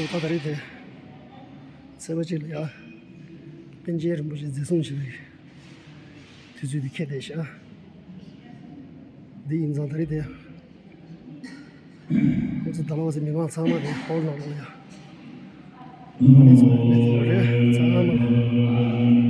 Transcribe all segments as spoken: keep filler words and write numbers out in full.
ད་ད་རེས་དེ་ཚེས་པ་གཅིག་ལ་ཡ། པཎ་ཆེན་རིན་པོ་ཆེ་འཛིན་བཟུང་བྱས་པའི་དུས་ཚོད་དེ་འཁེལ་བསྡད་ཤག་འདི་ཡིན་ཙང་ད་རེས་དེ་ཁོང་ཚོ་ད་ལོ་ཚེ་མི་མང་ཚང་མ་དེ་ཧོལ་ནང་ལོགས་ལ་ཡ། ཨ་ནི་ཚོ་ལས་དེ་རེད་ཚང་མ།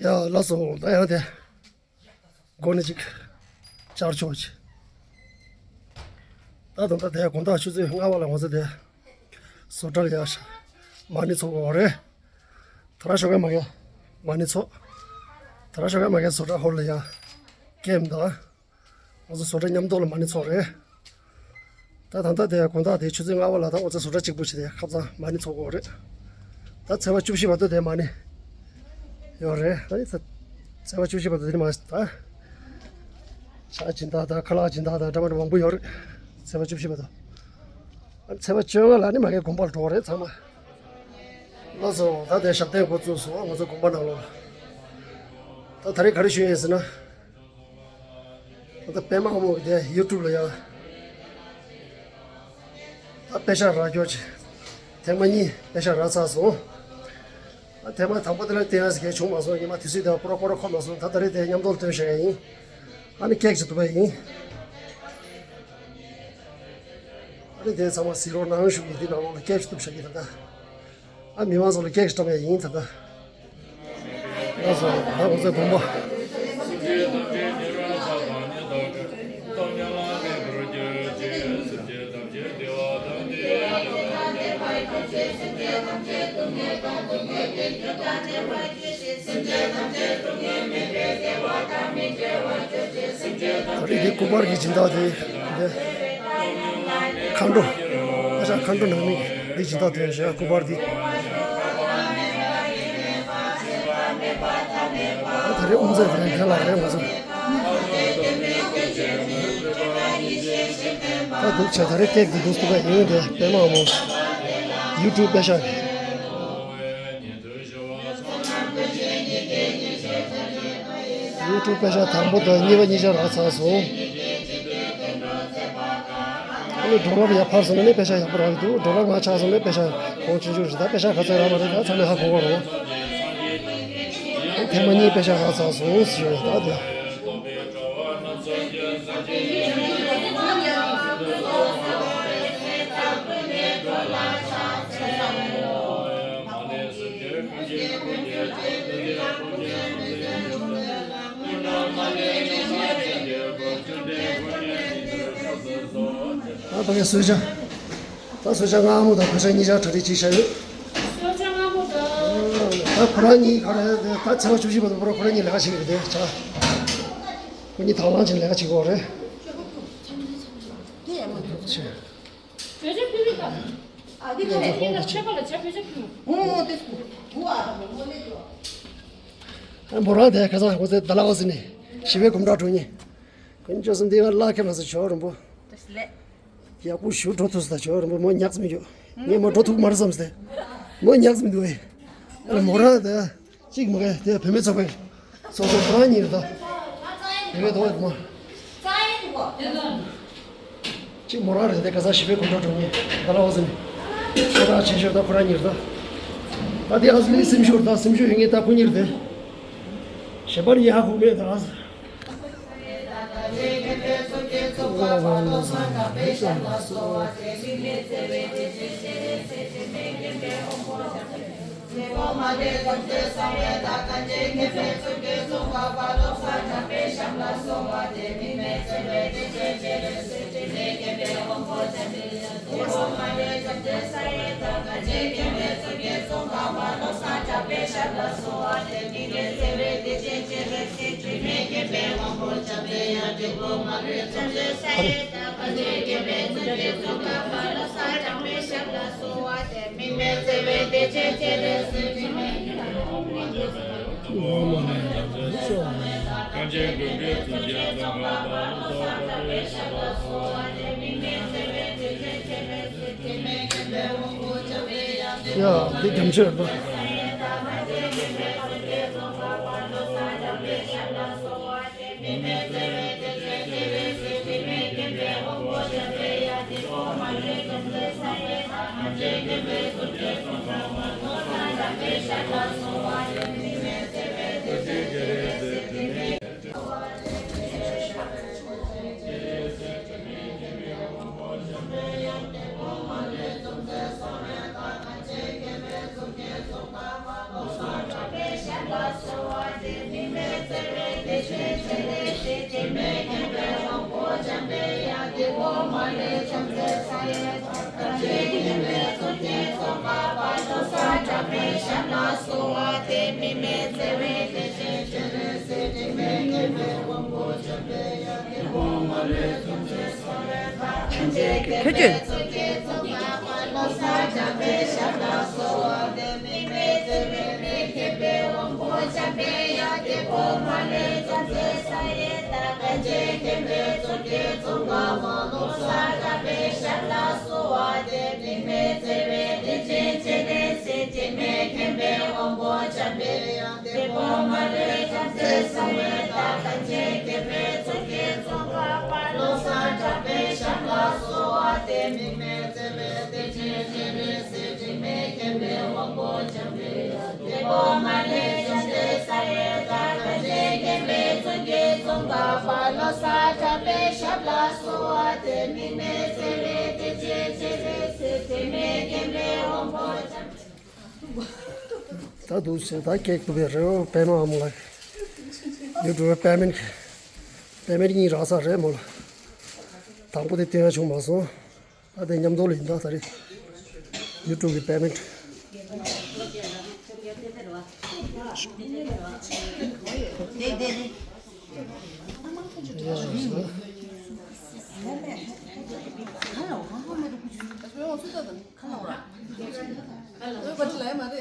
ཡ་ལགས་སོ། ད་ཡང་དེ་སྒོ་ནས་ཅིག་བཅར་ཆོག་ཅིག་ད་དུང་ད་དེ་དགོང་དག་ཆུ་ཚོད་ལྔ་པ་ལ་ང་ཚོ་དེ་བཟོ་གྲྭ་ལ་ཡ་ཤ་མ་ཎི་ཚོགས་དགོས་རེད། ད་ར་ཞོགས་ཀས་མ་གས་མ་ཎི་ཚོགས། ད་ར་ཞོགས་ཀས་མ་གས་བཟོ་གྲྭ་ཧོལ་ལ་ཡ་ཀེམ་དང་། ང་ཚོ་བཟོ་གྲྭ་མཉམ་དུ་ལ་མ་ཎི་ཚོགས་རེད། ད་ད་ལྟ་དེ་དགོང་དག་དེ་ཆུ་ཚོད་ལྔ་པ་ལ་ད་ང་ཚོ་བཟོ་གྲྭ་གཅིག་པུ་ཞིག་དེ་ཁ་སང་མ་ཎི་ཚོགས་དགོས་རེད། ད་ཚེས་པ་བཅུ་བཞི་བར་དུ་དེ་མ་ཎི་ཡོད་རེད། ད་ཚེས་པ་བཅུ་བཞི་བར་དུ་དེ་མ་ད་ཕྱག་སྦྱིན་བདག་དང་ཁ་ལག་སྦྱིན་བདག་དང་འདྲ་མི་འདྲ་མང་པོ་ཡོད་རེད། ཚེས་པ་བཅུ་བཞི་བར་དུ། ཚེས་པ་བཅོ་ལྔ་ལ་ནི་མ་གི་དགོན་པར་འགྲོ་བ་རེད་ཚང་མ། ལགས་སོ། ད་དེ་ཞབས་བརྟན་འགོ་བཙུགས་སོང་ང་ཚོ་དགོན་པ་ནང་ལོགས་ལ། ད་ད་རེས་ག་རེ་ཞུ་ཡིན་ཟེར་ན། ད་ལྟ་པད་མ་ལྷ་མོ་གི་དེ་ཡུ་ཊུབ་ལ་ཡང་ད་པེ་ཤག་རག་རྒྱུ་ཅིག་ཐེངས་མ་གཉིས་པེ་ཤག་རག་ཚར་སོང་། ཨ་ཐེངས་མ་དང་པོ་དེ་ལ་བསྟན་ཡ་ཟེར་མཁན་བྱུང་མ་སོང་། ཉི་མ་དུས་ཚོད་དེ་སྐོར་སྐོར་ཁོམ་མ་སོང་། ད་ད་རེས་དེ་མཉམ་དུ་ལ་སྟོན་བཞག་ཡ་ཡིན། ཨ་ནི་ཀེག་ཅིག་འདུག་པ་ཡིན། ཨ་ནི་དེ་ཚང་མ་གཟིགས་རོགས་གནང་ཞུ་གི། འདི་ནང་ལོགས་ལ་ཀེག་ཅིག་གཏུབ་བཞག་གི་ད་ལྟ། ཨ་མི་མང་ཚོ་ལ་ཀེག་ཅིག་བཀྲམ་ཡ་ཡིན་ད་ལྟ། ལགས་སོ། ད་ང་ཚོའི་དགོན་པ། ད་རེས་འདི་སྐུ་པར་གྱི་སྦྱིན་བདག་དེ་འདི་མཁའ་འགྲོ། ཨ་ཅག་མཁའ་འགྲོ་ནང་མི་འདི་སྦྱིན་བདག་དེ་བཞག་སྐུ་པར་འདི། ད་རེས་དབུ་མཛད་དེ་རྒན་ལགས་རེད་ང་ཚོ། ད་འདུག་བྱས་ད་རེས་ཀེག་འདི་འདུག་སྟུག་པ་ཡིན་དེ་པད་མ་ལྷ་མོ། ཡུ་ཊུབ་པེ་ཤག་རེད། ཡུ་ཊུབ་པེ་ཤག་དང་པོ་དང་གཉིས་པ་གཉིས་ཆ་རག་ཚར་སོང་། ཨ་ནི་འགྲོ་ལམ་ཡར་ཕར་སོང་ན་ནི་པེ་ཤག་ཡག་པོ་རག་གི་འདུག་འགྲོ་ལམ་ང་ཆག་སོང་ན་པེ་ཤག་གོང་ཆུང་ཆུང་རེད། ད་པེ་ཤག་ག་ཚོད་རག་མ་རེད། ད་ཚང་མས་ཧ་གོ་གོ་རེད། ཐེངས་མ་གཉིས་པེ་ཤག་རག་ཚར་སོང་ཞུ་ཡོད་ད་དེ། ད་ཕ་གི་གསོལ་ཇ། ད་གསོལ་ཇ་མངར་མོ་དང་ཕ་ཇ་གཉིས་ཆ་གྲ་སྒྲིག་བྱས་བཞག་ཡོད། གསོལ་ཇ་མངར་མོ་དང་། ད་ཁོ་རང་གཉིས་ག་རེ་ད་ཚེས་པ་བཅུ་བཞི་བར་དུ་ཁོ་རང་ཁོ་རང་གཉིས་ལས་ཀ་བྱེད་ཀྱི་རེད་དེ་ཆ། ཁོ་གཉིས་དང་བླངས་བྱས་ལས་ཀ་བྱེད་དགོས་རེད། བཟོ་ཇ་ཕུལ་བའི་སྐབས། ཨ་མོ་རང་དེ་ཁ་སང་ཁོ་ཚོའི་ད་ལ་བ་ཟིན་ནས་ཞི་བའི་གོམ་བགྲོད་གྲོལ་ཉིན་ཀུན་སྤྱོད་གསུམ་དེ་ང་བརླག་ཁྱབ་ལ་ཟེར་ཇོ་བོ་རིན་པོ། ཡག་པོ་ཞུ་འགྲོ་ཐུབ་ས་ཇོ་བོ་རིན་པོ་མོ་ཉག་ཙམ་ཡོད། ངས་མ་འགྲོ་ཐུབ་མ་རེད་བསམ་སྟེ། མོ་ཉག་ཙམ་འདུག་ཨེ། ཨ་མོ་རང་དེ། གཅིག་མ་གས་དེ་བུད་མེད་ཚོགས་པའི་ཚོགས་གཙོ་ཁོ་རང་གཉིས་རེད་ད། བུད་མེད་དོ་མ། གཅིག་མོ་རང་རེད་དེ་ག་ས་ཞི་བའི་གོམ་བགྲོད་གྲོལ་ངེས་ད་ལ་བ་ཟིན། ཁོ་རང་ཆེ་ཤོས་ད་ཁོ་རང་གཉིས་རེད་ད། ད་དེ་ཨ་ཟི་ལི་སེམས་ཤོར་ད་སེམས་ཤོར་ཡོད་ངེས་ད་ཁོ་གཉིས་རེད་དེ། གཞན་པ་ནི་ཧ་གོ་མེད་ད། ཡ། འདི་རྒྱ་མཚོ་རེད་པ། ཁྱོད་ཀྱིས། ད་འདུག་ཟེར་ད་སྐད་སྐུ་བའི་རེའུ་པད་མ་ཨ་མོ་ལགས། ཡུ་ཊུབ་པད་མེན། པད་མེན་གཉིས་རག་ས་རེད་མོ་ལ། དང་པོ་དེ་སྟོན་ཡ་བྱུང་མ་སོང་། ད་དེ་མཉམ་དུ་ལ་ཡིན་ད་ད་རེད། ཡུ་ཊུབ་ཀྱི་པད་མེན།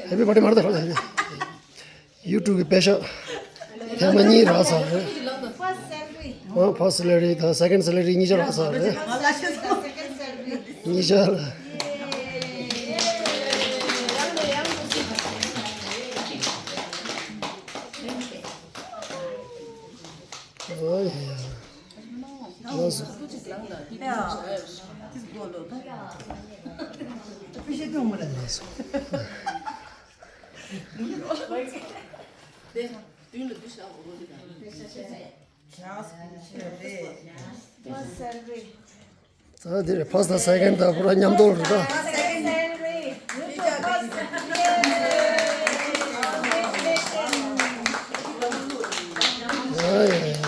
ཧེ་པི་བར་ཐི་མ་རེད་ད། ཡུ་ཊུབ་ཀྱི་པད་ཤག་ཐེངས་མ་གཉིས་རག་ཚར་རེད། ཨ་ཕར་སི་ལེ་རི་དང་སེ་ཀན་སི་ལེ་རི་གཉིས་ཆ་རག་ཚར་རེད། གཉིས་ཆ་ལ། ཨོ་ཡ། ལགས་སོ། ལགས་སོ། ད་འདིར་ཕར་སི་དང་སེ་ཀན་དང་པུ་ར་མཉམ་དུ་རེད་ད། ཡ་ཡ་ཡ།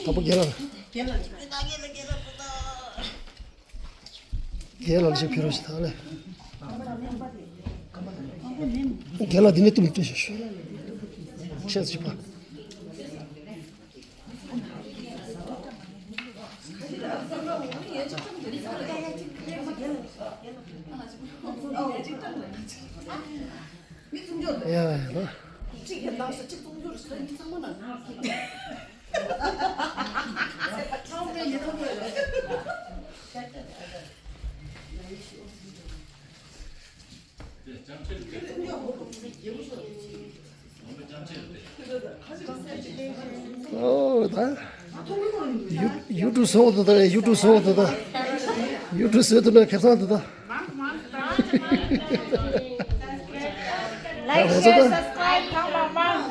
དང་པོ་རྒན་ལགས། རྒན་ལགས་ཞིག་ཕེབས་རོགས་ཞིག་ད་ལས། རྒན་ལགས་འདི་ནས་བཏུམ་སྤྲད་ཤོག་ཤོག་ཆས་ཅིག་ཕ། ཡ་ཡ། གཅིག་གི་ནང་སུ་གཅིག་གཏོང་རྒྱུ་རེད་ཟེར་མི་ཚང་མ་ན། ཚང་མས་ཡིན་ཐུབ་ཡོད་རེད། ཨོ་ད། ཡུ་ཡུ་ཊུབ་བཟོ་འདུག་ད། ཡུ་ཊུབ་བཟོ་འདུག་ད། ཡུ་ཊུབ་བཟོ་འདུག་ན་ཁེ་བཟང་འདུག་ད། Like, share, subscribe གང་མང་མང་།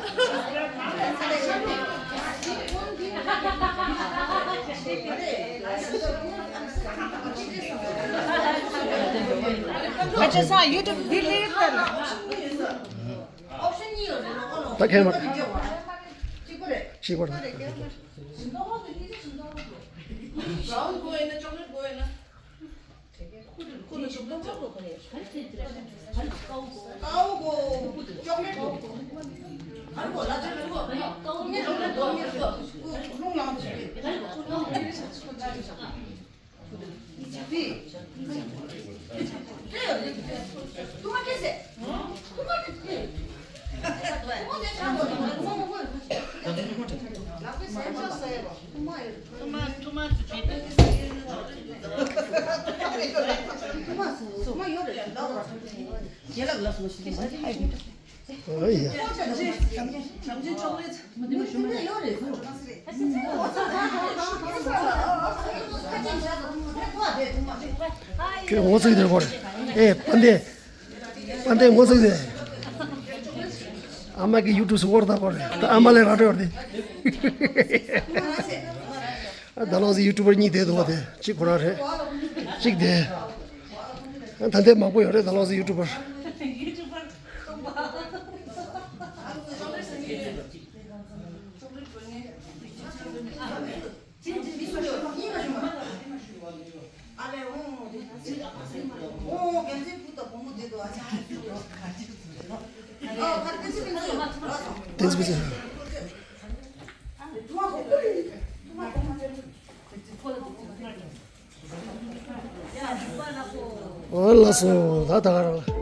ཨ་ཅག་ཚང་ཡུ་ཊུབ་ཌི་ལིཊ་ཀར། ད་ཁེ་མ། གཅིག་པ་རེད། ཨོ་ཡ། ཁྱོད་ངོ་ཚ་གི་དེ་གོ་རེད། ཨེ་དཔལ་ལྡན། དཔལ་ལྡན་ངོ་ཚ་གི་དེ། ཨ་མ་གི་ཡུ་ཊུབ་སུ་བོར་ད་གོ་རེད། ད་ཨ་མ་ལས་ར་འདྲ་བར་དེ། ཨ་ད་ལོ་སི་ཡུ་ཊུབ་པར་གཉིས་བསྡད་འདུག་བ་དེ། གཅིག་ཁོ་རང་རེད། གཅིག་དེ། ཨ་ད་ལྟའི་མང་པོ་ཡོད་རེད། ད་ལོ་སི་ཡུ་ཊུབ་པར། ཨོ་ལགས་སོ། ད་ད་ག་རང་།